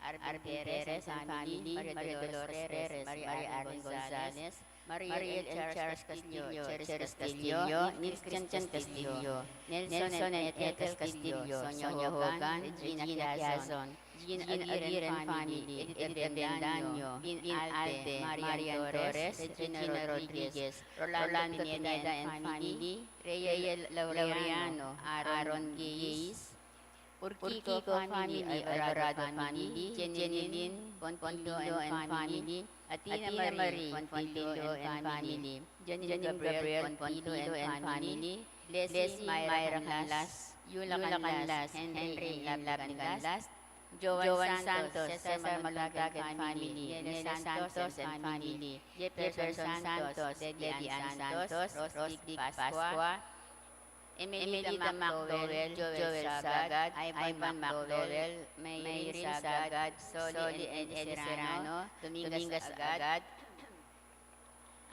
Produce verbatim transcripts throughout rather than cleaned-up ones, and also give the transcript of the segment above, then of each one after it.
Arvin Perez and family, Maria Dolores Perez, Maria Arlene Gonzalez, Maria L. Charles Castillo, Cheris Castillo, Nilchan Castillo, Nelson and Ethel Castillo, Sonia Hogan, Regina Tiazon, Jean Aguirre and family, Edith Avendaño, Vin Alde, Marian Torres, Regina Rodriguez, Rolando Pineda and family, Rhea Laureano, Aaron Gayes, Urquico family, Alvarado family, Jenilyn Pontillo and family, Athena Marie Pontillo and family, Janine Gabriel Pontillo and family, Blessy Myra Canlas, Yula Canlas, Henry and Labni Canlas, Joan Santos, Cesar Maluntag and family, Nele Santos and family, Jefferson Santos, Debbie Ann Santos, Rosdick Pascua, Emelita McDowell, Joel Sagad, Ivan McDowell, Mayrin Sagad, Soli and Eddie Serrano, Domingas Agad,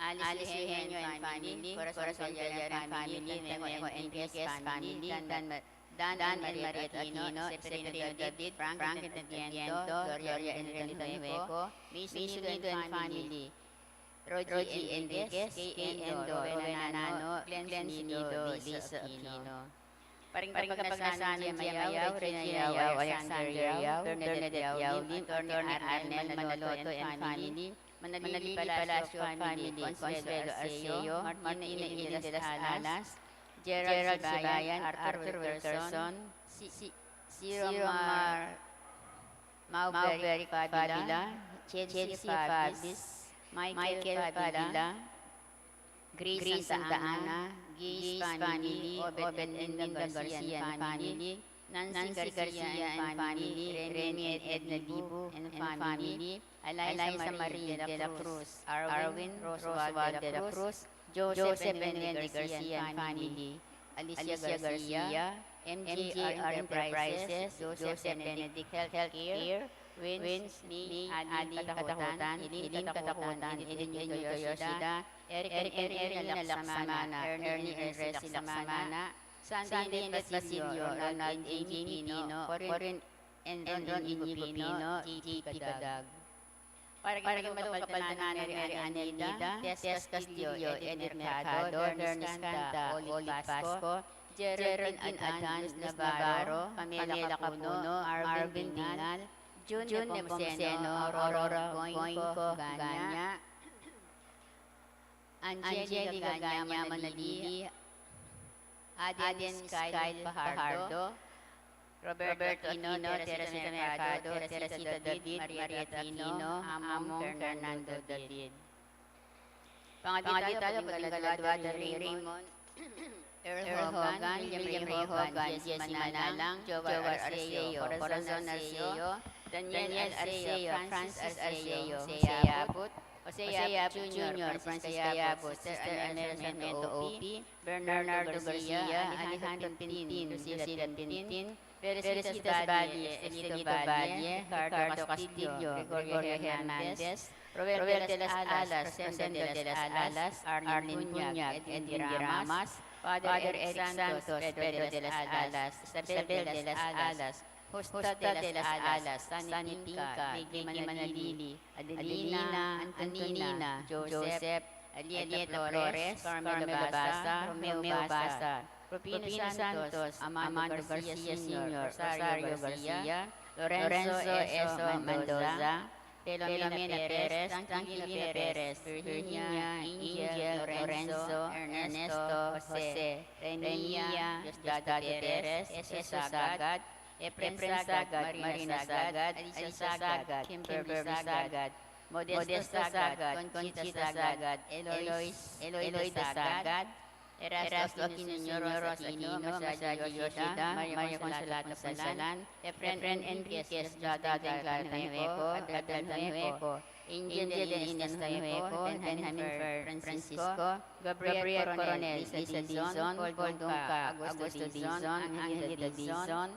Alice Eugenio and family, Corazon Villar and family, Nenejo Enriquez family, Dan Ma-, Dan and Maria Aquino, Seferino David, Frank Enriquez, Gloria Enriquez, Macy Unido and family, Rogie Enriquez, Kay Endo, Rowena Nano, Glenn Sinido, Lisa Aquino. Paring kapagnasan, Gemma Yao, Regina Yao, Alexander Yao, Bernadette Yao, Attorney Arnel Manoloto and family, Manalili Palacio family, Consuelo Arceo, Martina Eileen de las Alas, Gerald Sibayan, Arthur Wilkerson, Si-, Si-, Ciro Mar-, Mauberic Fabila, Chelsea Fabis, Michael Fabila, Grace Santa Ana, Gay's family, Obed and Linda Garcia and family, Nancy Garcia and family, Remy and Edna Dibu and family, Eliza Marie de la Cruz, Arwin Roswald de la Cruz, Joseph and Wendy Garcia and family, Alicia Garcia, M J R Enterprises, Joseph and Benedict Healthcare, Wins, May, Adeline Katakutan, Eileen Katakutan, Eileen Yoshida, Eric and Erin Laksamana, Ernie and Resy Laksamana, Sandy and Basilio, Ronald and Jamie Pino, Corinne and Ron Inigo Pino, Kitty Cadag. Para kay Malu Kapaldanan, Mary Ann Anida, Tess Castillo, Edith Mercado, Bernice Canta, Olive Pasco, Geraldine Adan, Luz Navarro, Pamela Capuno, Arvin Dingal, June Nepomuceno, Aurora Goingco Ganya, Angelica Ganya Manalili, Aden Sky Fajardo, Roberto Aquino, Teresita Mercado, Teresita David, Maria Aquino, Among Fernando David. Pangadi talu, pangadi talu, Raymond, Earl Hogan, William Ray Hogan, Jesse Manalang, Joel Arceo, Corazon Arceo, Daniel Arceo, Francis Arceo, Jose Abut, Jose Abut Junior, Francisca Abut, Sister Anel Sarmiento O P, Bernardo Garcia, Alejandro Tintin, Lucila Tintin, Felicitas Valle, Estelito Valle, Ricardo Castillo, Gregorio Hernandez, Roel de las Alas, Rosendo de las Alas, Arlene Buñag, Edwin Diramas, Father Eric Santos, Pedro de las Alas, Isabel de las Alas, Justa de las Alas, Sani Tinca, Vicky Manalili, Adelina, Antonina, Joseph, Alieta Flores, Carmelo Basa, Romeo Basa, Rufino Santos, Amando Garcia Senior, Rosario Garcia, Lorenzo Eso Mendoza, Filomena Perez, Tranquilina Perez, Virginia, Angel, Lorenzo, Ernesto, Jose, Renia, Diosdado Perez, Jesus Sagad, Efren Sagad, Marina Sagad, Alicia Sagad, Kimberly Sagad, Modesto Sagad, Conchita Sagad, Elois, Eloida Sagad, Erasto Aquino Junior, Rosa Aquino, Masayo Yoshida, Maria Consolata Punsalan, Efren Enriquez, Diosdado Tanueco, Adel Tanueco, Angel de Ines Tanueco, Benjamin Francisco, Gabriel Coronel, Lisa Dizon, Paul Dunca, Augusto Dizon, Angelita Dizon,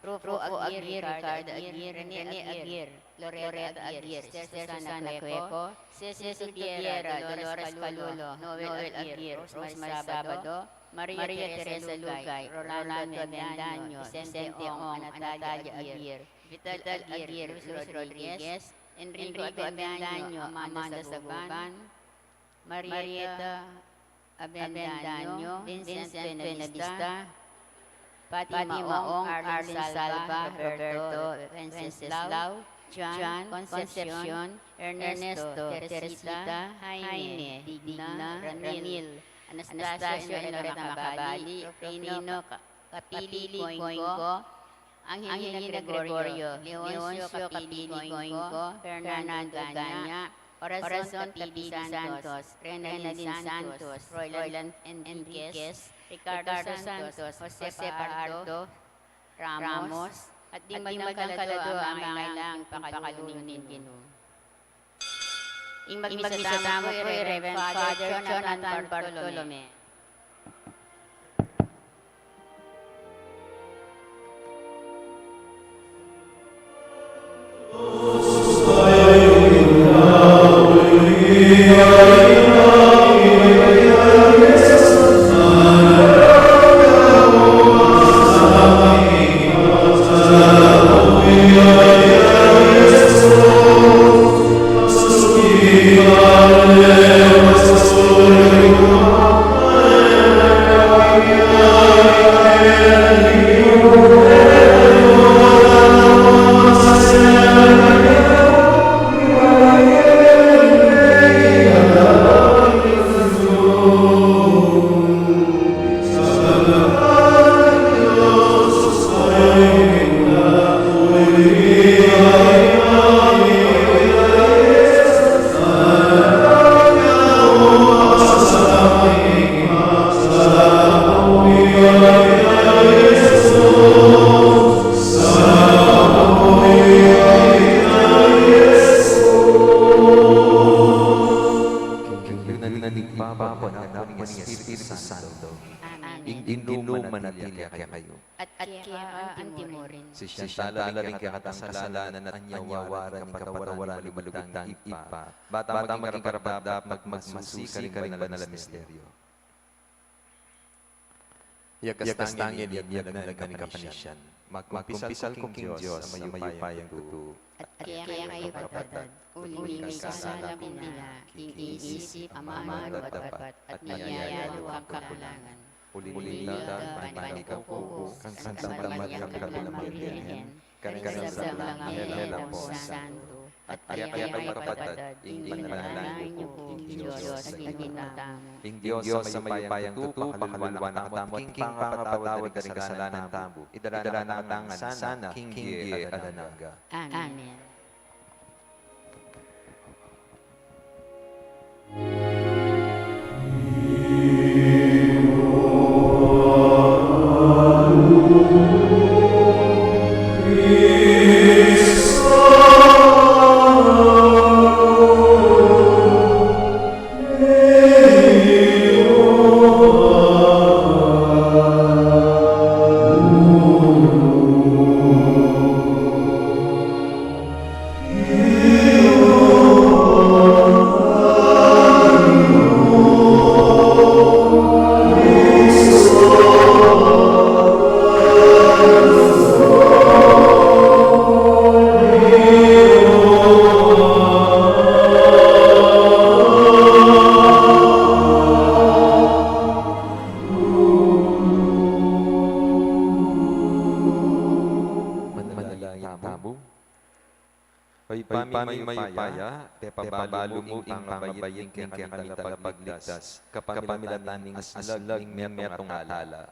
Rufo Aguirre, Ricardo Aguirre, Rene Aguirre, Loretta Aguirre, Sister Susana Cueco, Cecil Tubiera, Dolores Calulo, Noel Aguirre, Rosemary Sabado, Maria Teresa Lugay, Rolando Avendaño, Vicente Ong, Natalia Aguirre, Vital Aguirre, Luz Rodriguez, Enrico Avendaño, Amanda Saguban, Marieta Avendaño, Vincent Buenavista, Fatima Ong, Arlene Salva, Roberto Wenceslao, John Concepcion, Ernesto, Teresita, Jaime, Digna, Ramil, Anastasio Enriqueta Macabali, Rufino Capili Goingco, Angelina Gregorio, Leoncio Capili Goingco, Fernando Gana, Corazon Tapili Santos, Renalyn Santos, Royland Enriquez, Ricardo Santos, Jose Fajardo Ramos, at ding madang kaladua a mangailangan king pakalulu ning Ginu. Ing magmisa tamu pu i Reverend Father Jonathan Bartolome. King lagyu ning Ibpa, ning Anak, ning Espiritu Santo. Amen. Ing Ginu manatili ya kekayu. At keka antimurin. Sisian tala ring kekatang kasalanan at anyawa ring kapatawaran ning malugud tang Ibpa, ba tang maging karapat-dapat magmasusi karing banal a misteryo. Yakas tangin ing biag na ning kapanisian. Magkumpisal ku king Dios a mayupayang tutu. At kekayu, kapatad, uling mikasala ku king isip, amanu at dapat, at miyayaliwang kakulangan. Uling ita, ban panikapu ku kang Santa Mariang Kabilang Birhen, karing sablang anghel ampong santo, at kekayu, kapatad, ing panalangin ku king Dios a Ginu tamu. Ing Dios a mayupayang tutu, pakalulwan na katamu king pangapatawad da ring kasalanan tamu. Idala na katamu ngan sana king bie alang angga. Amen. Manalangin tamu. O Ibpa mi mayupaya, pepabalu mu ing pangabait ning kekami talapagligtas kapamilatan ning aslag ning metung a tala.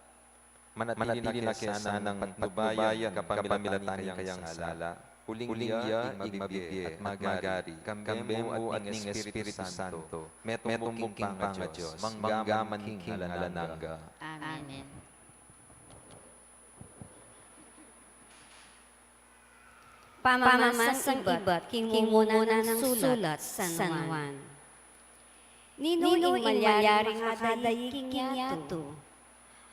Manatili na ke sanang patnubayan kapamilatan ning kayang sala, uling ya ing mabibie at magari kambe mu at ning Espiritu Santo, metung mu king pangadios, mangga man king alang angga. Amen. Pamamasang ibat king mumuna nang sulat San Juan. Ninu ing malyaring akadaig king yatu?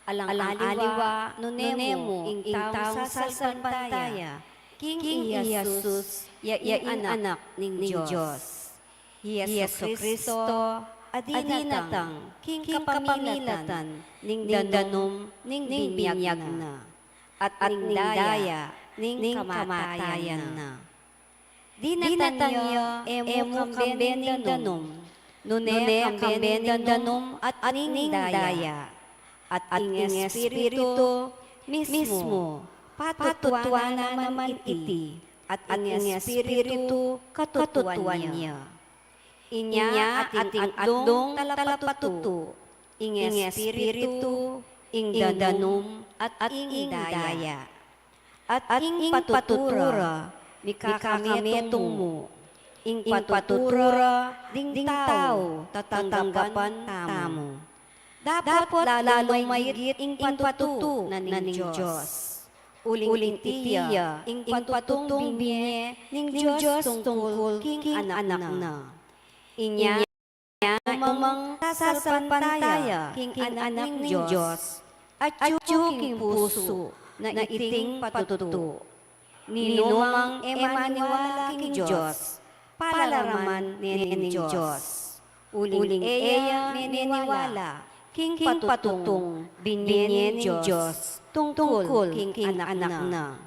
Alang aliwa nune mu ing taung sasalpantaya king i Jesus ya ing Anak ning Dios. I Jesucristo a dinatang king kapamilatan ning danum ning binyag na, at ning daya ning kamatayan na. Dinatang ya e mu kambe ning danum, nune kambe ning danum at ning daya, at ing Espiritu mismu patutuan na naman iti, at ing Espiritu katutuan ya. Inya ating atlung talapatutu, ing Espiritu, ing danum, at ing daya. At ing patutu ra, mikakametung mu, ing patutu ra ding tau tatanggapan tamu. Dapot lalung maigit ing patutu na ning Dios. Uling iti ya ing patutung binie ning Dios tungkul king Anak na. Inya, ninumang sasalpantaya king Anak ning Dios, atyu king pusu na iting patutu. Ninumang e maniwala king Dios, palaraman ne ning Dios. Uling e ya meniwala king patutung binie ning Dios tungkul king Anak na.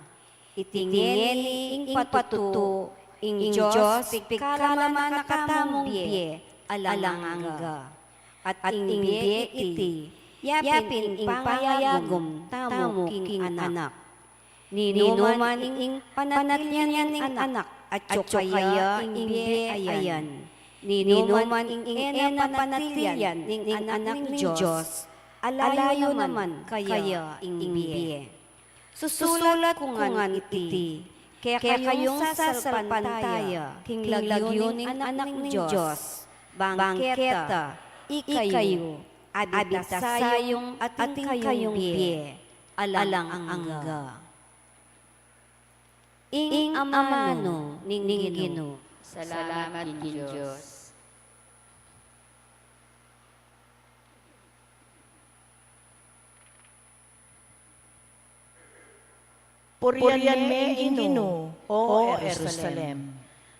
Iti ngeni ing patutu, ing Dios pigkalaman na katamung bie alang angga. At ing bie iti, yapin ing pangayagum tamu king Anak. Ninuman ing panatilian ning Anak, atyu kaya ing bie ayan. Ninuman ing e na panatilian ning Anak ning Dios, alayu naman kaya ing bie. Susulat ku ngan iti kekayung sasalpantaya king lagyu ning Anak ning Dios, bang keta, ikayu, abitasayung atin kayung bie alang angga. Ing amanu ning Ginu. Salamat king Dios. Purian me ing Ginu, o Jerusalem.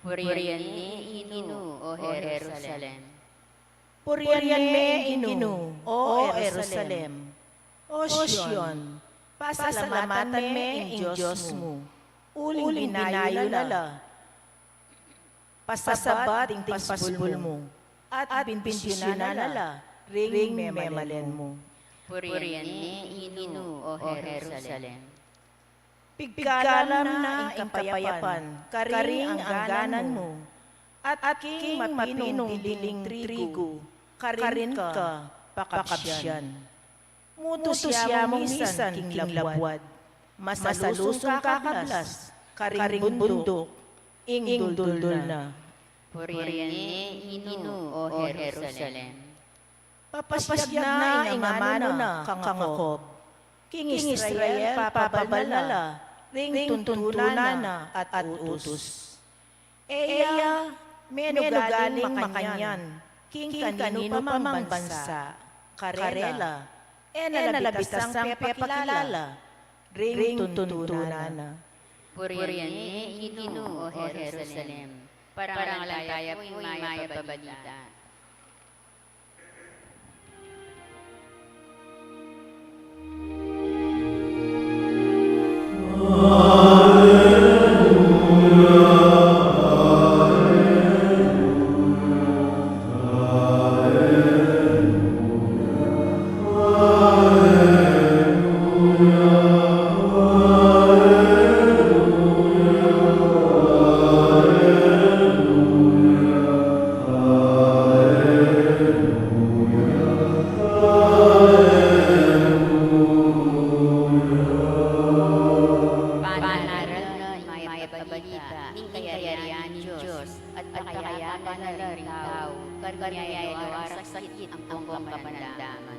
Purian me ing Ginu, o Jerusalem. Purian me ing Ginu, o Jerusalem. O Sion, pasalamatan me ing Dios mu, uling binayu na la. Pasabat ding pasbul mu, at bindisyunan na la ring memalen mu. Purian me ing Ginu, o Jerusalem. Pigkalam na ing kapayapan karing angganan mu, at king mapinung diling trigu karin ka pakabsian. Mutus ya mu misan king labuad, masalusung kakablas karing bunduk, ing duldul na. Purian me ing Ginu, o Jerusalem. Papasyag na ing amanu na kang Jacob, king Israel papabal na la ring tuntunan na at utus. E ya menugaling makanyan king kaninu pa mang bansa. Karela, e na la bitasang pepakilala ring tuntunan na. Purian me ing Ginu, o Jerusalem. Parangalan taya pu ing mayap a balita. Panaral na ing mayap a balita ning kayarian ning Dios, at pakayapan na la ring tau, karne ya e luarang sakit ampong kapanandaman.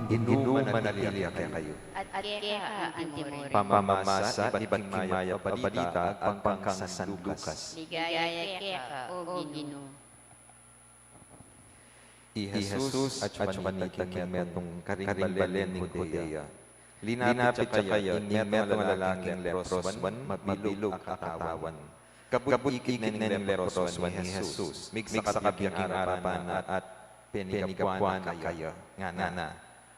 Ginu, manatili ya kekayu. At keka antimurin. Pamamasa ibat king mayap a balita agpang kang San Lucas. Ligaya keka, O Ginu. I Jesus atsu pa nita king metung karing balen ning Judea. Linapit ya kaya ing metung a lalaking leproswan, mabilug a katawan. Kabud ikit ne ning leproswan i Jesus, migsa kabie king arapan na at penigapuan na kaya, ngana,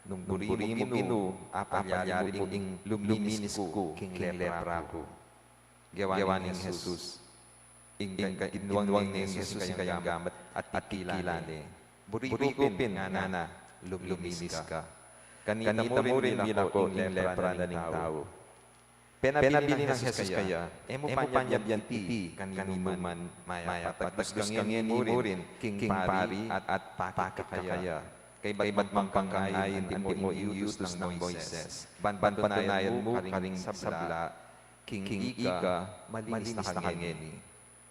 "Nung buri mu, Ginu, apalyari mu ing luminis ku king lepra ku." Gewa ning Jesus, ing, ing, inwang ning Jesus ing kayang gamat at tikila ne. "Buri ku pin," ngana, "luminis ka. Kanita mu rin milako ing lepra na ning tau." Penabilin nang Jesus kaya, "E mu pa nya bianti kaninuman mayap, at dusdus ka ngeni mu rin king pari at, at pakit ka kaya. Kaybat mang kang ain antimo ing iyutus nang Moises, ban patunayan mu karing sabla king ika malinis na ka ngeni."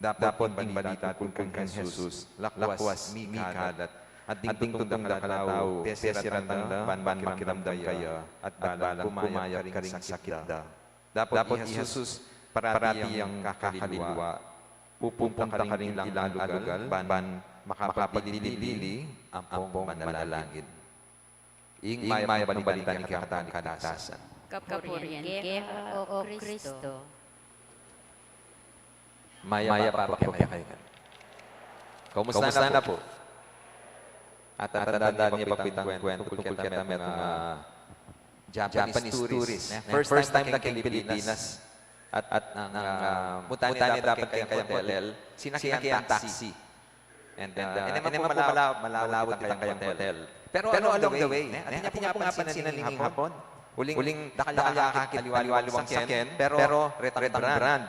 Dapot ing balita ku kang Jesus, lakwas mikalat, at ding tungtung dakal a tau, pesiratan da ban, ban makiramdam kaya, at balang kumayap karing sakit da. Dapot i Jesus parati yang kakaliliwa, pupunta karing ilang lugal ban, ban makapagpili-pili ampong manalangin. Ing mayap a balita ning kekatang kaligtasan. Kapurian keka, O Kristo. Mayap a papa kekayu. Kamusta na pu? Atatandaan yu pa pu itang kwentu tungkul keta metung a Japanese tourist, ne? First time da king Pilipinas. At, at nung, ah, mutan ne dapat king kayang hotel, sinakyan taxi. And, uh, e naman pu mala-, malawut itang kayang hotel. Pero along the way, ne? Atin ya pu nga pinansin ning Hapon. Uling, uling dakal ya akit aliwa-aliwang sakyan, pero retang brand.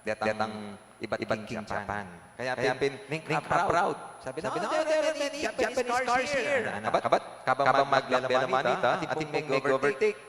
Detang ibat king Japan. Kaya pin, ming ka-proud. Sabi na, "Oh, there are many Japanese cars here." Ana, kabat, kabang maglakbe la manita, atin pung mig-overtake.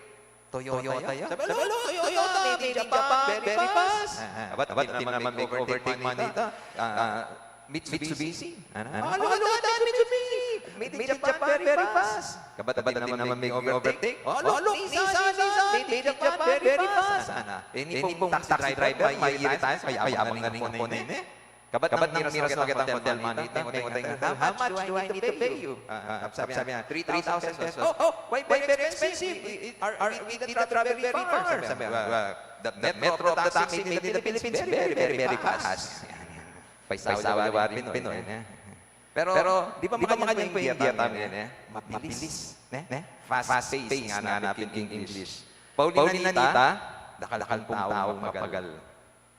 Toyota ya? Sabi, "Ala, Toyota, made in Japan, very fast." Ah, ah, abat, abat, atin naman mig-overtake manita. Ah, Mitsubishi. Ana, ana? "Ala, ala, ala, Mitsubishi, made in Japan, very fast." Kabat, atin naman mig-overtake. "Ala, ala, Nissan, Nissan, made in Japan, very fast." Ana, ini pung taxi driver, maiirit ya, kaya abang na rin kung ano yun, eh. Kabat, kabat nang miras na ketang hotel manita, "How much do I need to pay you?" Ah, ah, sabi niya, "Three thousand pesos." "Oh, oh, why very expensive? Are, are we, we travel very far?" Sabi niya, "Well, the metro of the taxi made in the Philippines, very, very, very fast." Paisaw-saw ya rin Pinoy, ne? Pero, di ba makanyan pu ing Vietnam, ne? Mabilis, ne? Fast pace nga napin king English. Pauli na nita, dakal-dakal pung tau mapagal.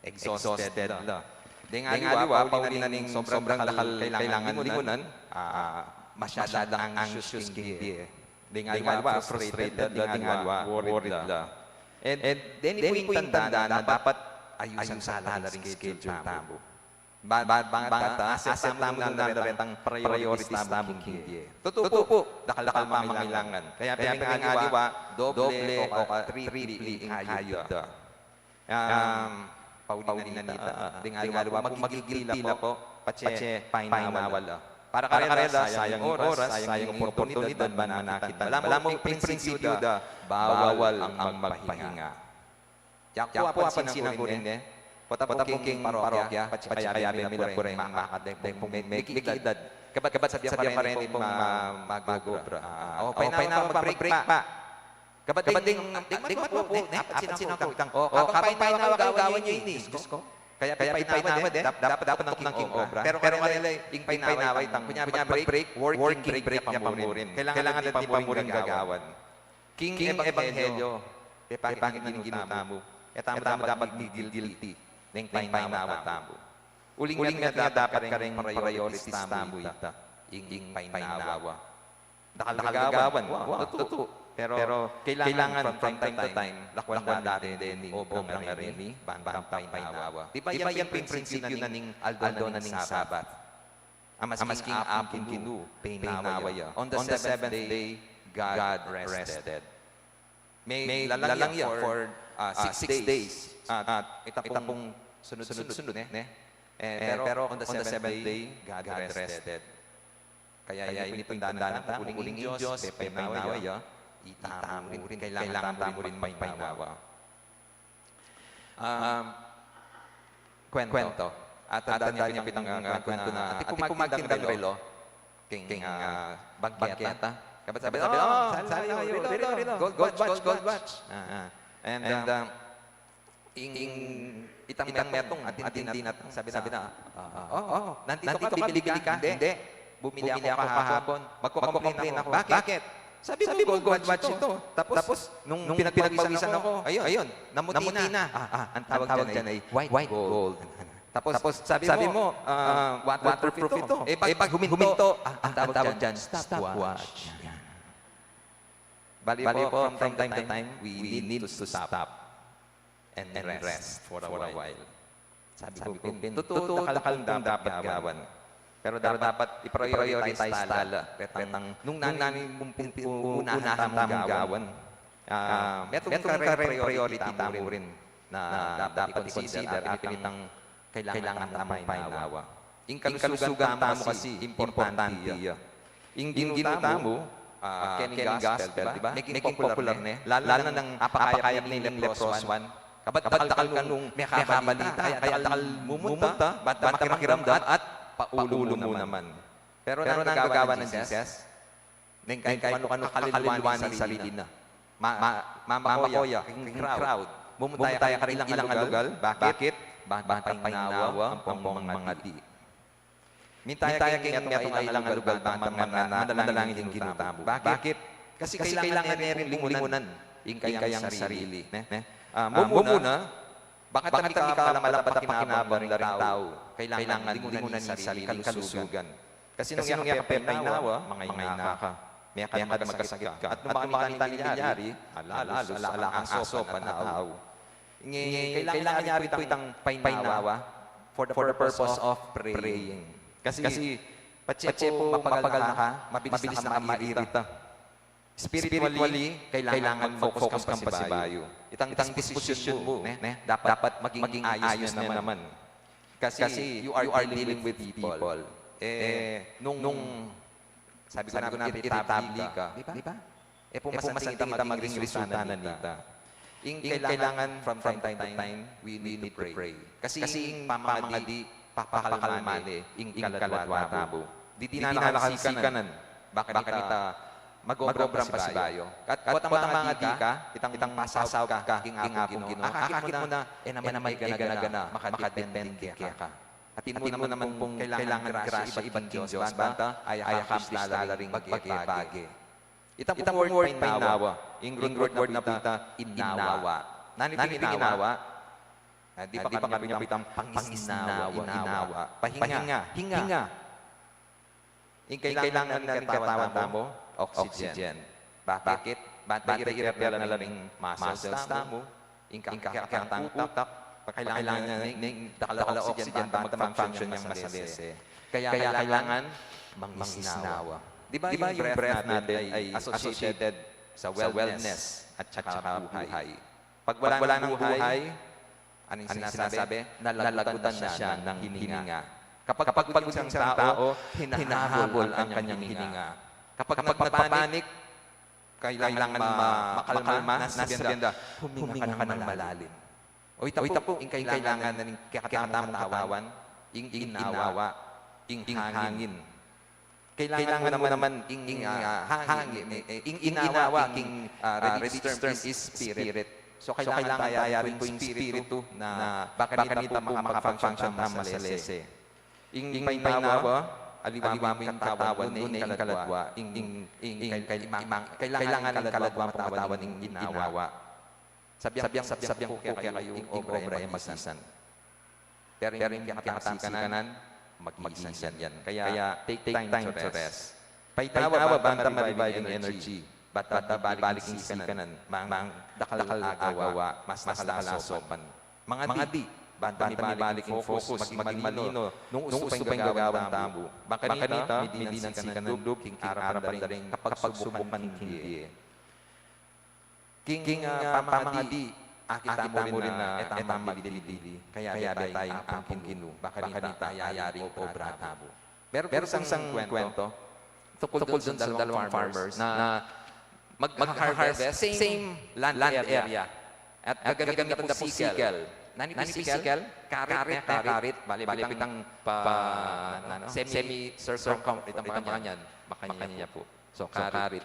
Exhausted la. Deng aliwa, pauli na ning sobrang dakal kailangan lingunan, ah, masyadang anxious king bie. Deng aliwa, frustrated la. Deng aliwa, worried la. And, and deni pu ing tanda na dapat ayusan tala ring schedule tamu. Ba-, ba-, bang ta, a-set tamu nung naretang priorities tamu king bie. Tutu pu, dakal-dakal pamangailangan. Kaya pemeng aliwa, doble o ka triple ing kayud da. Um, pauli na nita, deng aliwa pu, magigilti la ku, patse painawa la. Para karela, sayang ing oras, sayang ing oportunidad, ban manakit. Balamu ing prinsipyu da, bawal ang magpahinga. Yaku apansinan ku rin, ne? Pota pu king parokya, patse kayabe mi la pu reng makadeng pung me-, mikit edad. Kabat, kabat sabyan pa rin pung ma-, mag-obra. Ah, o, painawa, mag-break pa. Kabat ding, ding matwa pu, ne? Apansinan ku, itang, o, kabang painawa kayu, gawan yu ini. Diyos ko. Kaya painawa de, dap-, dapat, dapat nang king obra. Pero karela, ing painawa, itang, kunya mag-break, working break ya pa mu rin. Kailangan da pa mu ring gagawan. King ebanghelyo, pepangit ning Ginu tamu, e tamu dapat migilti neng painawa tamu. Uling, uling dapat kareng priorities tamu ita, ing painawa. Dakal gagawan, wa, tutu. Pero kailangan from time to time, lakuan da natin deni ing obra na reni, ban, ban painawa. Di ba yan ing prinsipyu na ning aldo na ning Sabat? A masking Apung Ginu, painawa ya. On the seventh day, God rested. May lalang ya for, ah, six days. At ita pung sunod-sunod, ne? Eh, pero on the seventh day, God rested. Kaya ini pu ing tanda na, uling ing Dios, painawa ya. Itamu rin, kailangan tamu rin magpainawa. Um, kwento. At tandaan niyo pa itang, ah, kwento na, ati pung magtindang relo king, ah, bangketa. Kabat sabi, "Oh, sali, sali, relo, relo, relo. Gold watch, gold watch." Ah, ah. And, um, ing, ing, itang metung, at hindi na, sabi na, "Oh, oh, nandito ka, bibili ka?" "Hindi. Bumili ako kahapon. Magko-complain ako." "Bakit?" "Sabi mo, gold watch ito. Tapos, nung pinagpawisan ako, ayun, namuti na." Ah, ah, ang tawag dyan ay white gold. Tapos, sabi mo, ah, waterproof ito. Eh, pag huminto, ah, ang tawag dyan, stopwatch. Bali po, from time to time, we need to stop and rest for a while. Sabi ko, "Pin, totoo, dakal pung dapat gawan. Pero dapat i-prioritize tala. Retang nung nanu ing unahan tamung gawan, ah, metung kareng priority tamu rin na dapat i-consider, at itang kailangan tamung painawa." Ing kalusugan tamu kasi importante ya. Ing ginu tamu, ah, keni gospel, di ba? Meging popular ne. Lalo nang apakayap ne ning leprosuan. Kabat dakal nung mekabalita, kaya dakal mumunta, banta makiramdam at paulu mu naman. Pero nanu ing gagawa nang Jesus? Neng kaya kung anu-anu kakalilwan ing sarili na. Ma-, ma-, mamako ya king crowd. Mumunta ya karing ilang a lugal. Bakit? Banta painawa ampong mangadi. Minta ya king metung a ilang a lugal banta manalangin ing ginu tamu. Bakit? Kasi kailangan ne ring lingunan ing kayang sarili, ne? Ah, mumuna, bakanta mikalambat a pakinabang la ring tau. Kailangan lingunan ing sarili, kalusugan. Kasi nung e ka papainawa, mangaina ka. Mekad magkasakit ka. At nung makakit itang milyari, alalus, ala kang aso, panatau. Nge, kailangan ya rin pu itang painawa for the purpose of praying. Kasi patse pu mapagal na ka, mabilis na ka mairita. Spiritually, kailangan mag-focus kang pasibayu. Itang, itang disposition mu, ne? Dapat maging ayos ne naman. Kasi you are dealing with people. Eh, nung, sabi ku na, irritable ka. Di ba? E pu masanting ita maging resulta na nita. Ing kailangan, from time to time, we need to pray. Kasi ing pamangadi, papakalma ne ing kaladwa tamu. Dinan na ka la king sikanan. Baka nita mag-obrang pasibayu. At kuwat mangadi ka, itang pasaut ka king Apung Ginu. Akakit mu na, e naman, e gana-gana, makadepende keka. Atin mu naman pung kailangan grasya ibat king Dios, banta, aya ka king pistala ring bage-bage. Itang word painawa, ing root word na pu ita, inawa. Nanu ing inawa? Ah, di ba kami itang pangisnawa, inawa. Pahinga, hinga. Ing kailangan ning katawan tamu, oxygen. Bakit? Banta i-repair na la ring muscles tamu, ing kekatang utak, pakailangan ne ning dakal a oxygen banta mag-function yang masalese. Kaya kailangan mangisnawa. Di ba ing breath natin ay associated sa wellness at saka buhay? Pag wala nang buhay, ano ing sinasabi? Nalagkutan na siya ng hininga. Kapag pagod isang tao, hinahabol ang kanyang hininga. Kapag nagpapanik, kailangan ma-, makalma, nasasabihan da, huminga ka ng malalim. O, ita pu, ing kailangan na ning kekatamung katawan, ing inawa, ing hangin. Kailangan mu naman ing, ah, hangin, eh, ing inawa, king, ah, Redeemer's term is spirit. So, kailangan taya rin pu ing spiritu na baka nita makapag-function tang masalese. Ing painawa, aliwa mu ing katawan, nune ing kaladwa, ing, ing, ing, kailangan ing kaladwa pangatawan ing inawa. Sabian, sabian ku kekayu, ing obra e magisan. Pero ing kekatang sikanan, magisan yan. Kaya, take time to rest. Painawa, banta ma-revive ing energy. Banta mibalik ing sikanan. Mang dakal agawa, mas dakal a saupan. Mangadi, banta mibalik ing focus, maging malino nung usu pa ing gagawan tamu. Baka nita, midinan sikanan lub king arapan da ring kapagsubukan king bie. King, ah, pamangadi, akit mu rin na e tamu magdili-dili. Kaya beta ing Apung Ginu, baka nita ayari ing obra tamu. Meron isang kwento tungkol dun sa dalawang farmers na Mag-harvest, same land area. At gagamitan da pung sickle. Nanu ing sickle? Karit, ne, karit. Bale, bale, itang pa, ano, semi-circum-, itang makanyan. Makanyan pu. So, karit.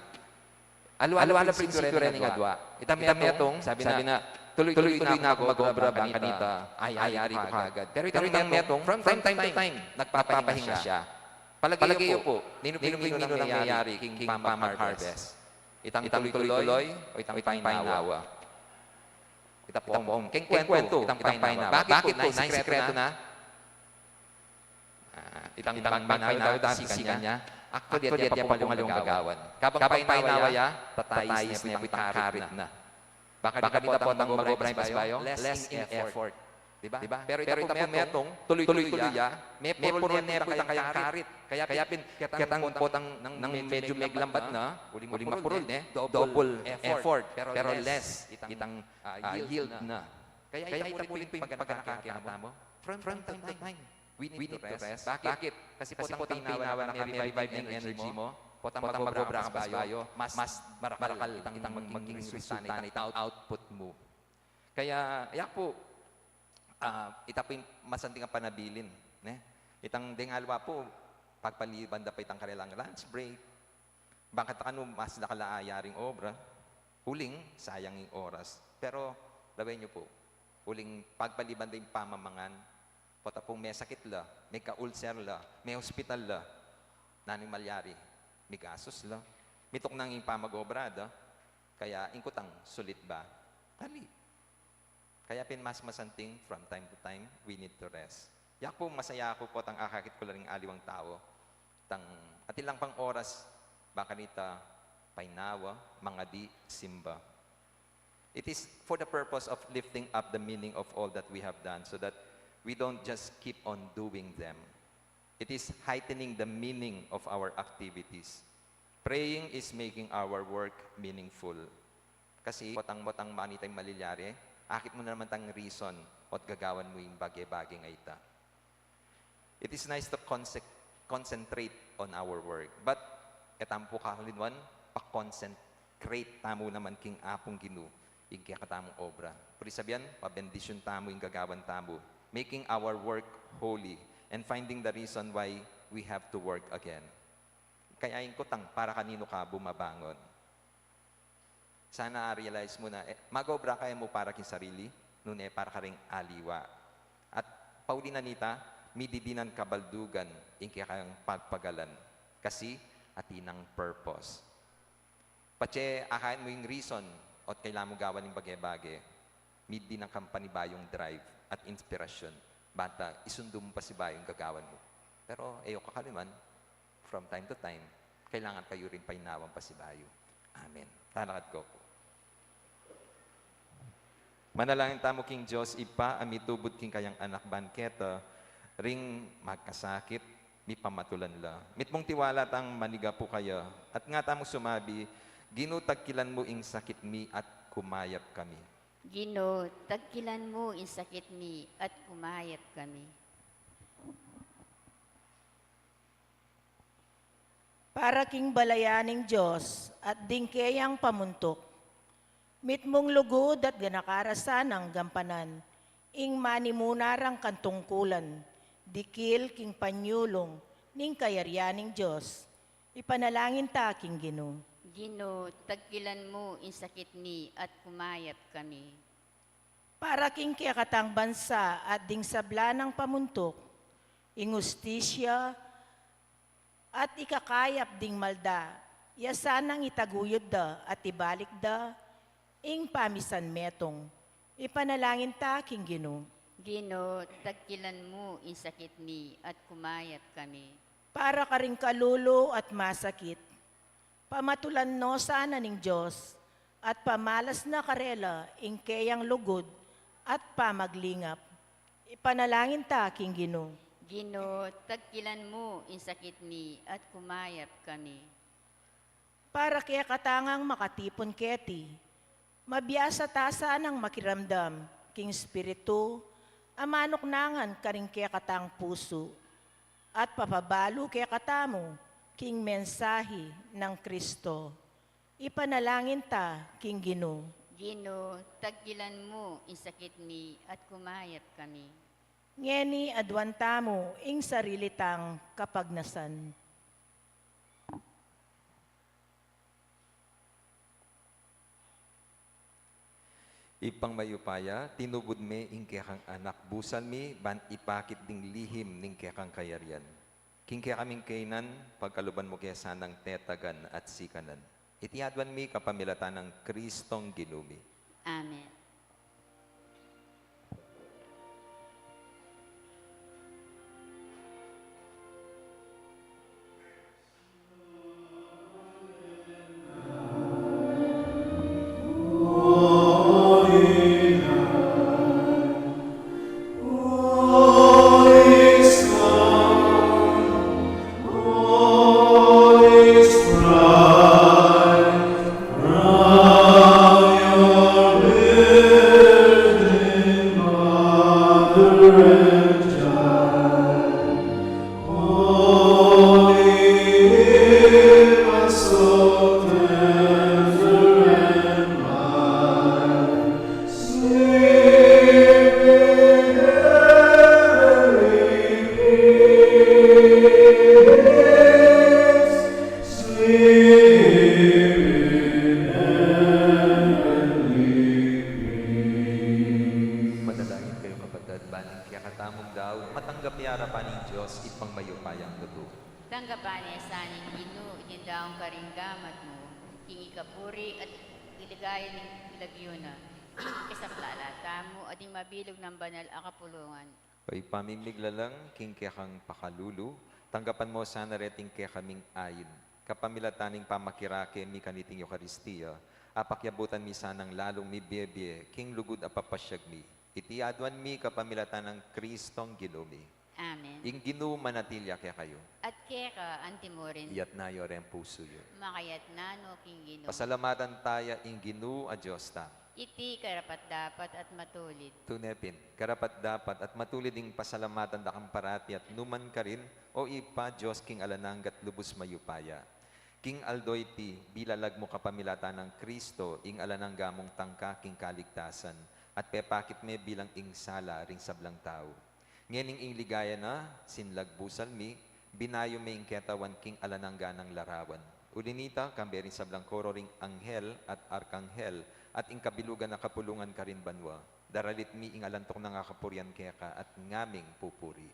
Aliwa la pin siguru ning adwa. Itang metung, sabi na, tuloy-tuloy na kung mag-obra, bang kanita, ay, ayari ku kagad. Pero itang metung, from time to time, nagpapahinga siya. Palagay yu pu, ninu-ninu nang nangyayari king pamag-harvest? Itang tuloy-tuloy o itang painawa? Ita pung keng kwentu, itang painawa. Bakit pu? Nanu ing sikretu na? Ah, itang painawa, itang sikretu na. Actually, atin pa pung aliwang gagawan. Kabang painawa ya, tatayis ne pu itang karit na. Bang kanita potang mag-obra ing pasibayu, less in effort. Di ba? Pero ita pung metung, tuloy-tuloy ya, mepurul ne pu itang kayang karit. Kaya pin, ketang potang nang medyu meglambat na, uling mapurul ne, double effort. Pero less itang, ah, yield na. Kaya ita pu rin pin paganakan kekatamu. From time to time, we need to rest. Bakit? Kasi potang painawa na, me-revive ne ing energy mu. Potang mag-obra kang pasibayu, mas marakal itang maging resulta na, itang output mu. Kaya, ya pu, ah, ita pu ing masanting a panabilin, ne? Itang deng aliwa pu, pagpaliban da pa itang karelang lunch break, bang kanita kanu mas dakal a ayaring obra, uling sayang ing oras. Pero, lawen yu pu, uling pagpaliban da ing pamamangan, pota pung mesakit la, meka-ulcer la, me-hospital la, nanu ing malyari? Migastus la. Mituknang ing pamag-obra da, kaya ing kutang sulit ba? Tali. Kaya pin mas masanting, from time to time, we need to rest. Ya pu, masaya ku potang akakit ku la ring aliwang tau, tang atin lang pang oras, bang kanita painawa, mangadi, simba. It is for the purpose of lifting up the meaning of all that we have done, so that we don't just keep on doing them. It is heightening the meaning of our activities. Praying is making our work meaningful. Kasi potang, potang manita ing malilyari, akit mu na naman tang reason ot gagawan mu ing bage-bage a ita. It is nice to conse-, concentrate on our work. But, e tamu pu kakalingwan, pa-consecrate tamu naman king Apung Ginu ing kekatamung obra. Puri sabian, pabendisyun tamu ing gagawan tamu, making our work holy and finding the reason why we have to work again. Kaya ing kutang, para kaninu ka bumabangon? Sana a-realize mu na, e, mag-obra ka e mu para king sarili, nune para karing aliwa. At pauli na nita, mididinan kabaldugan ing kekang pagpagalan. Kasi, atin nang purpose. Patse akayan mu ing reason ot kailangan mu gawan ing bage-bage, midinan kang panibayung drive at inspirasyun, banta isundu mu pasibayu ing gagawan mu. Pero e yu kakalingwan, from time to time, kailangan kayu ring painawan pasibayu. Amen. Talakad ko pu. Manalangin tamu king Dios Ibpa a mitubud king kayang Anak ban keta ring magkasakit, mipamatulan la. Mitmung tiwala tang manigapu kaya, at nga tamung sumabi, "Ginu, tagkilan mu ing sakit mi at kumayap kami." Ginu, tagkilan mu ing sakit mi at kumayap kami. Para king balayan ning Dios at ding keyang pamuntuk, mitmung lugud at ganaka ra sanang gampanan ing manimuna rang katungkulan dikil king panyulung ning kayarian ning Dios, ipanalangin ta king Ginu. Ginu, tagkilan mu ing sakit mi at kumayap kami. Para king kekatang bansa at ding sabla nang pamuntuk, ing hustisya at ikakayap ding malda, ya sanang itaguyud da at ibalik da ing pamisan metung. Ipanalangin ta king Ginu. Ginu, tagkilan mu ing sakit mi at kumayap kami. Para karing kalulu at masakit, pamatulan no sana ning Dios, at pamalas na karela ing keyang lugud at pamaglingap. Ipanalangin ta king Ginu. Ginu, tagkilan mu ing sakit mi at kumayap kami. Para kekatang makatipun keti, mabiasa ta sanang makiramdam king espiritu a manuknangan karing kekatang pusu, at papabalu kekatamu king mensahi nang Kristo. Ipanalangin ta king Ginu. Ginu, taggilan mu ing sakit mi at kumayap kami. Ngeni aduan tamu ing sarili tang kapagnasan. Ibpang mayupaya, tinubud me ing kekang Anak, busal mi ban ipakit ding lihim ning kekang kayarian. King kekaming kainan, pagkaluban mu ke sanang tetagan at sikanan. Iti aduan mi kapamilatan nang Kristong Ginu mi. Amen. Manalangin kayu, kapatad, ban ing kekatamung daut matanggap ya arapan ning Dios Ibpang mayupayang tutu. Tanggapan na sa ning Ginu iting daun karing gamat mu, king ikapuri at iligaya ning lagyu na, king ikasaplala tamu at ing mabilug nang banal a kapulungan. O Ibpa ming miglalang, king kekang pakalulu, tanggapan mo sana reting kekaming ain, kapamilatan ning pamakirake mi kaniting Eukaristia, apakyabutan mi sanang lalung mibie-bie king lugud a papasyag mi. Iti aduan mi kapamilatan nang Kristong Ginu mi. Amen. Ing Ginu manatili ya kekayu. At keka antimurin. Iyatna yu reng pusu yu. Makayatna no king Ginu. Pasalamatan taya ing Ginu a Dios ta. Iti karapat-dapat at matulid. Tune pin, karapat-dapat at matulid ing pasalamatan da kang parati at numan karin, O Ibpa, Dios king alang angga at lubus mayupaya. King aldo iti, bilalag mu kapamilatan nang Kristo ing alang angga mung tangka king kaligtasan, at pepakit me bilang ing sala ring sablang tau. Ngening ing ligaya na, sinlag busal mi, binayu me ing ketawan king alang angga nang larawan. Uli nita, kambe ring sablang koro ring anghel at arkanghel, at ing kabilugan a kapulungan karin banua, daralit mi ing alang tuknang a kapurian keka at ngaming pupuri.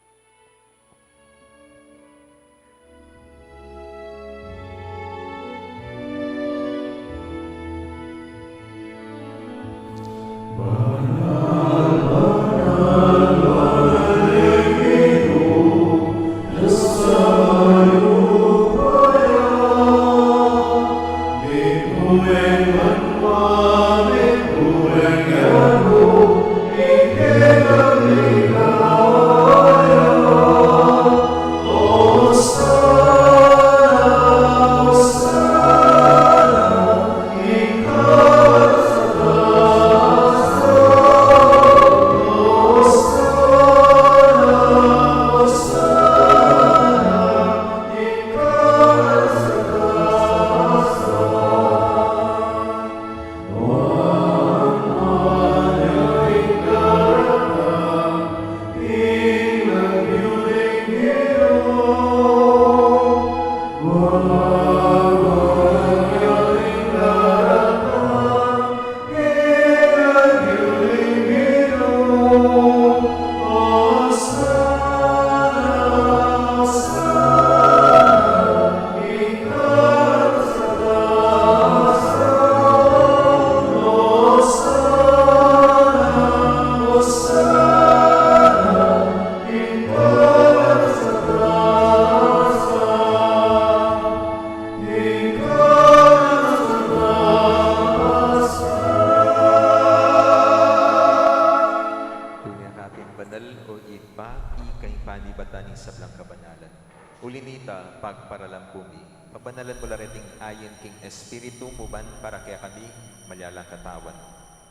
Tune ka pin banal, O Ibpa, ika ing panibatan ning sablang kabanalan. Uli nita, pagparalan ku mi, pabanalan mu la reting ain king Espiritu mu ban para kekami malyalang katawan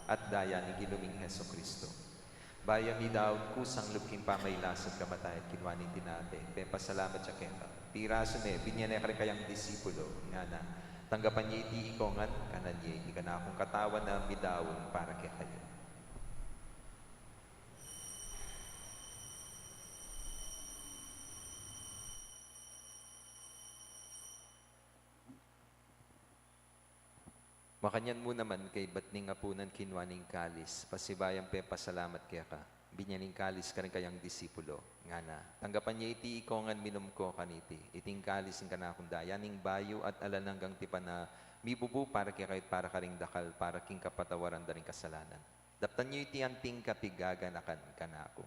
at daya ning Ginu ming Jesucristo. Bayu mi daun kusang lub king pamailas at kamatayan, kinua ne ing tinape, pepasalamat ya keka, pirasu ne, binie ne karing kayang disipulo, ngana: Tanggapan ye iti ikayu ngan, kanan ye iti kanakung katawan a midaun para kekayu. Makanyan mu naman kaybat ning apunan kinua ne ing kalis, pasibayu yang pepasalamat keka, binye ne ing kalis karing kayang disipulo, ngana: Tanggapan ye iti ikayu ngan, minum kayu kaniti, iti ing kalis ning kanakung daya ning bayu at alang anggang tipan a mibubu para kekayu at para karing dakal para king kapatawaran da ring kasalanan. Daptan ye iti anting kapigaganakan kanaku.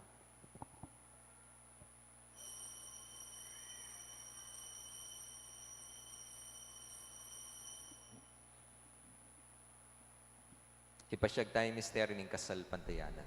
Ipasyag taya ing misteryu ning kasalpantayanan.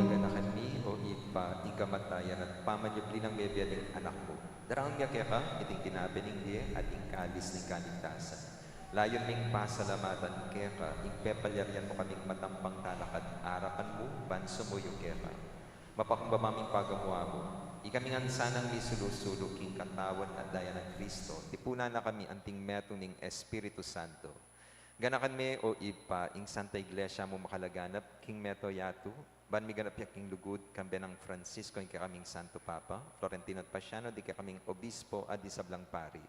Gaganakan mi, o Ibpa, ing kamatayan at pamanyubli nang mebie ning Anak mu. Darang mi keka iting tinape ning bie at ing kalis ning kaligtasan. Layun ming pasalamatan keka ing pepalyarian mu kaming matampang talakad arapan mu ban sumuyu keka. Mapakumbaba ming pagamuan mu, ikami ngan sanang misulu-sulu king katawan at daya nang Kristo, tipunan na kami anting metung ning Espiritu Santo. Ganakan me, o Ibpa, ing Santa Iglesia mu makalaganap king mabilug a yatu, ban miganap ya king lugud, kambe nang Francisco, ing kekaming Santo Papa, Florentino at Paciano, ding kekaming Obispo, at ding sablang pari.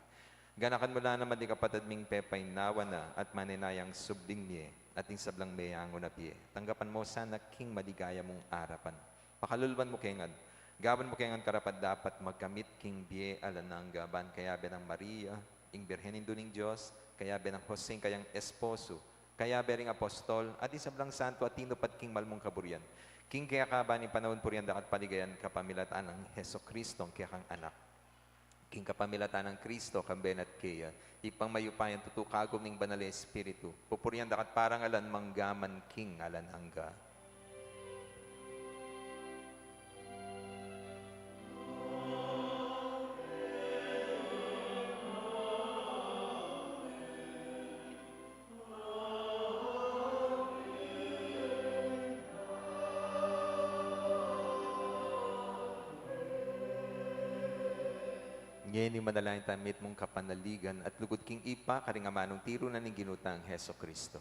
Ganakan mu la naman ding kapatad ming pepainawa na at manenayang subling mie, at ding sablang meyangu na bie. Tanggapan mu sana king maligaya mung arapan. Pakaluluan mu ke ngan. Gawan mu ke ngan karapat-dapat magkamit king bie alang angga, ban kayabe nang Maria, ing Birhen Indu ning Dios, kayabe nang Jose, ing kayang esposo, kayabe ring apostol, at ding sablang santo a tinupad king mal mung kaburian. King keka ban ing panaun purian da ka at paligayan kapamilatan nang Jesucristo, ing kekang Anak. King kapamilatan nang Kristo, kambe na at keya, Ibpang mayupayang tutu, kagum ning Banal a Espiritu, pupurian da ka at parangalan mangga man king alang angga. Ngeni manalangin tamu mitmung kapanaligan at lugud king Ibpa karing amanung tiru na ning Ginu tang Jesucristo.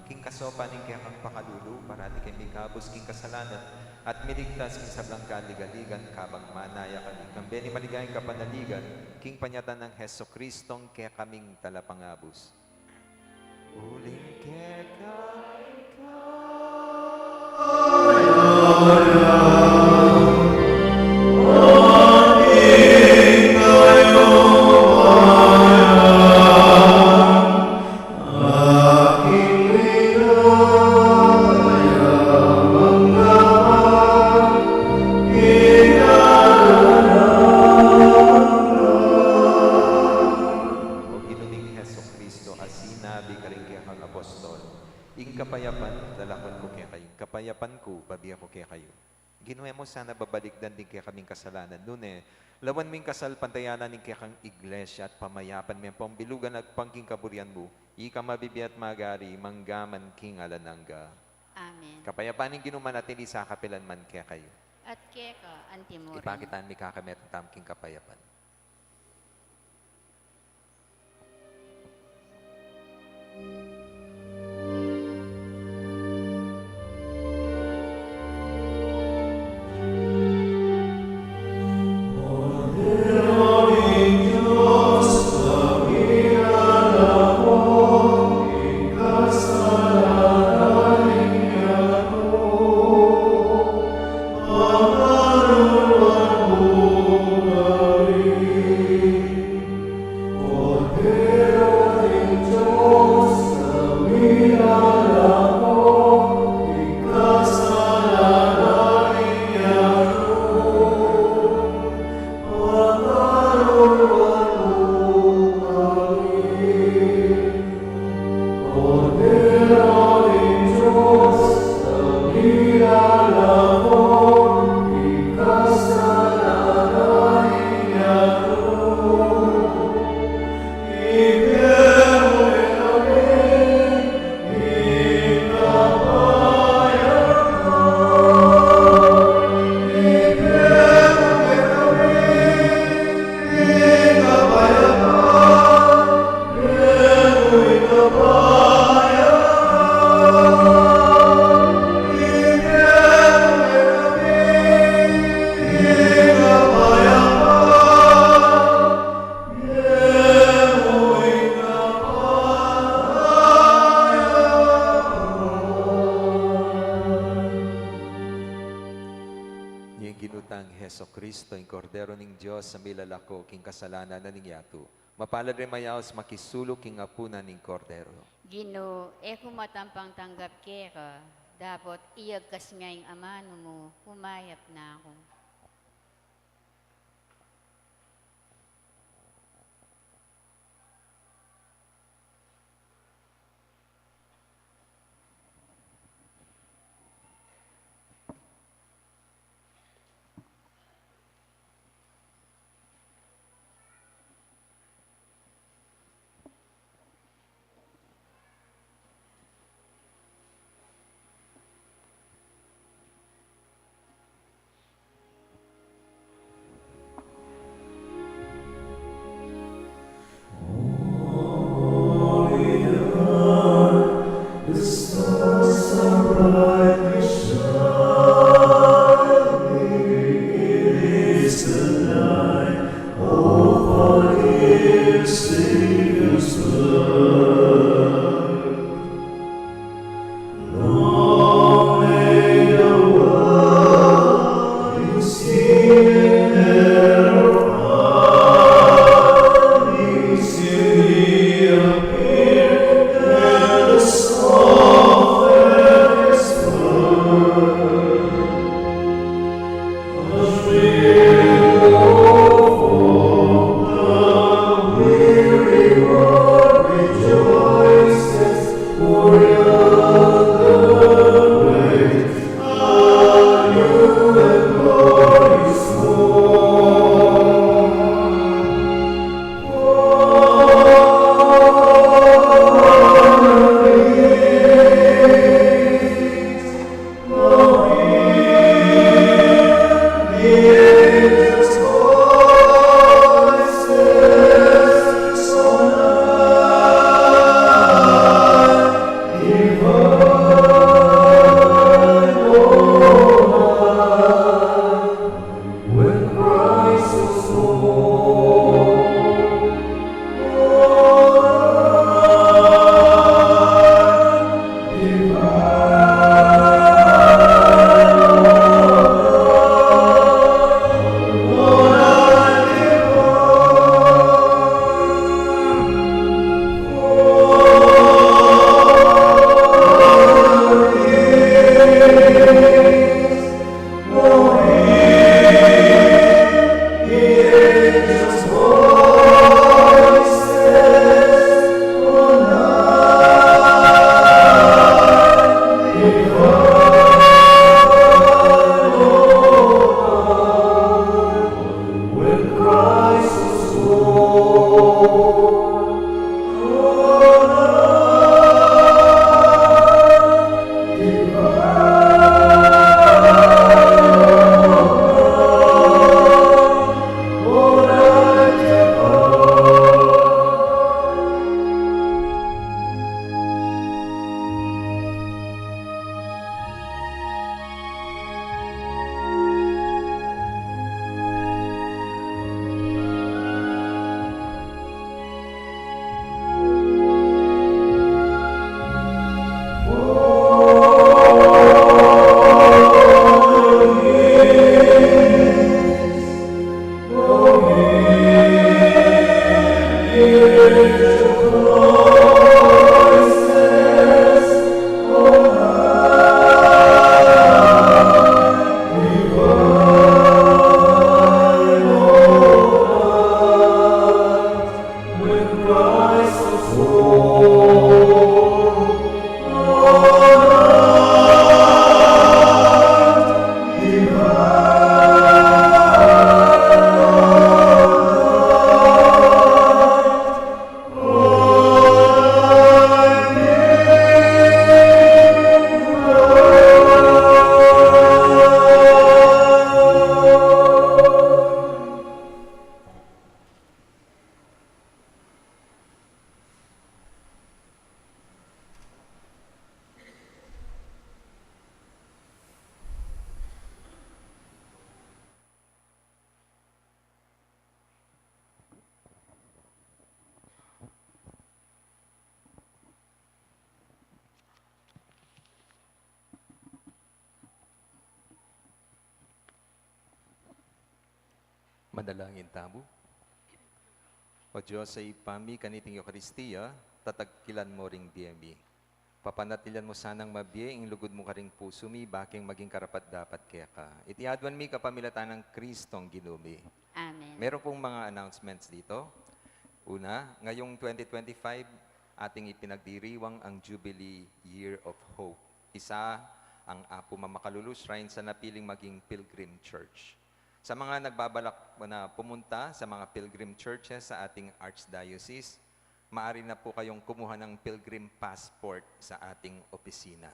King kasopan ning kekang pakalulu, parati keng mikabus king kasalanan, at miligtas king sablang kaligaligan, kabang manaya kami. Kambe ning maligayang kapanaligan, king panyatang nang Jesucristong kekaming talapangabus. Uling keka ika. O Ginu ming Jesucristo, a sinabi karing kekang apostol, "Ing kapayapan lalakwan ku kekayu, ing kapayapan ku babie ku kekayu." Ginu, e mu sana babalikdan ding kekaming kasalanan, nune lawan mu ing kasalpantayanan ning kekang Iglesia at pamayapan me pang bilugan agpang king kaburian mu, ika mabibie at magari mangga man king alang angga. Amen. Kapayapan ning Ginu manatili sa kapilan man kekayu. At keka antimurin. Ipakitan mi kakametung tamu king kapayapan. Ing Ginu tang Jesucristo, ing Kordero ning Dios, a milalako king kasalanan na ning yatu. Mapalad ring mayaus makisuluk king apunan ning Kordero. Ginu, e ku matampang tanggap keka, dapot iyagkas me ing amanu mu, humayap na ku. Manalangin tamu. O Dios a Ibpa mi, kaniting Eukaristia, tatagkilan mu ring bie mi. Papanatilian mu sanang mabie ing lugud mu karing pusu mi, bakeng maging karapat-dapat keka. Iti aduan mi kapamilatan nang Kristong Ginu mi. Amen. Meron pong mga announcements dito. Una, ngayong twenty twenty-five, ating ipinagdiriwang ang Jubilee Year of Hope. Isa ang Apo Mamakalulu Shrine sa napiling maging pilgrim church. Sa mga nagbabalak na pumunta sa mga pilgrim churches sa ating archdiocese, maaari na po kayong kumuha ng pilgrim passport sa ating opisina.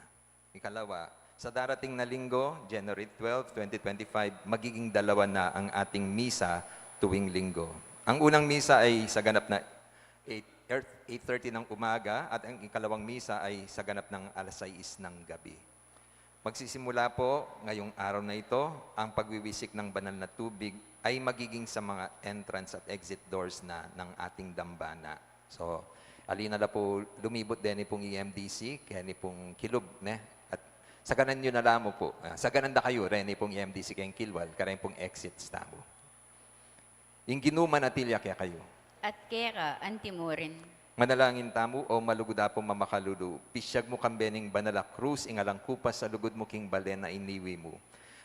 Ikalawa, sa darating na linggo, January twelve, twenty twenty-five, magiging dalawa na ang ating misa tuwing linggo. Ang unang misa ay sa ganap na eight, eight thirty ng umaga at ang ikalawang misa ay sa ganap ng alas sais ng gabi. Magsisimula po ngayong araw na ito ang pagwiwisik ng banal na tubig ay magiging sa mga entrance at exit doors na ng ating dambana. So, ali na la po lumibot deni pong E M D C, keni pong kilub, ne? At saganan yu na la mu po. Ah, saganan da kayu, reni pong E M D C keng kilwal, kareng pong exits tamu. Ing Ginu manatili ya kekayu. At keka antimurin. Manalangin tamu, O malugud Apung Mamakalulu, pisyag mu kambe ning banal a krus ing alang kupas a lugud mu king balen a iniwi mu.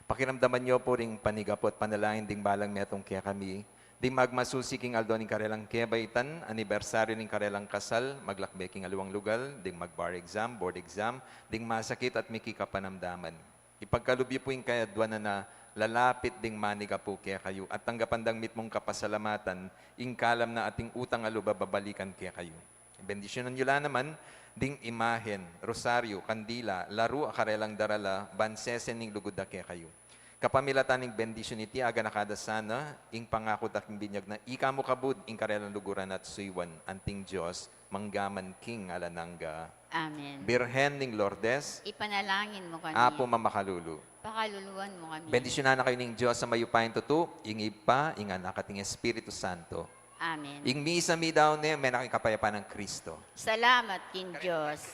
Pakiramdaman yu pu ring panigapu at panalangin ding balang metung kekami, ding magmasusi king aldo ning karelang kebaitan, anibersaryu ning karelang kasal, maglakbe king aliwang lugal, ding mag-bar exam, board exam, ding masakit at mikikapanamdaman. Ipagkalub yu pu ing kayaduanan a lalapit ding manigapu kekayu at tanggapan dang mitmung kapasalamatan ing kalam na ating utang a lub a babalikan kekayu. Bendisyunan yu la naman ding imahen, rosaryu, kandila, laru a karelang darala ban sesen ning lugud da kekayu. Kapamilatan ning bendisyun iti, aganaka da sana ing pangaku da king binyag na ika mu kabud ing karelang luguran at suyuan, anting Dios, mangga man king alang angga. Amen. Birhen ning Lourdes, ipanalangin mu kami. Apu Mamakalulu, pakaluluan mu kami. Bendisyunan na kayu ning Dios a mayupayang tutu, ing Ibpa, ing Anak, at ing Espiritu Santo. Amen. Ing misa mi daun ne, menakit ing kapayapan nang Kristo. Salamat king Dios.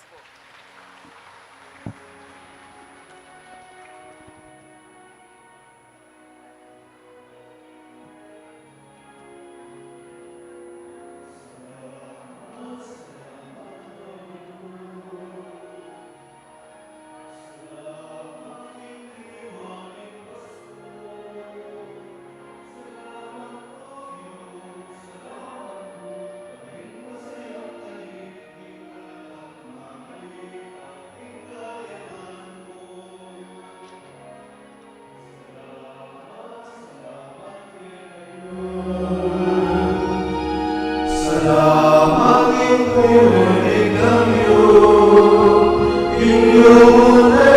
Salamat king purinik na yu, king lugud na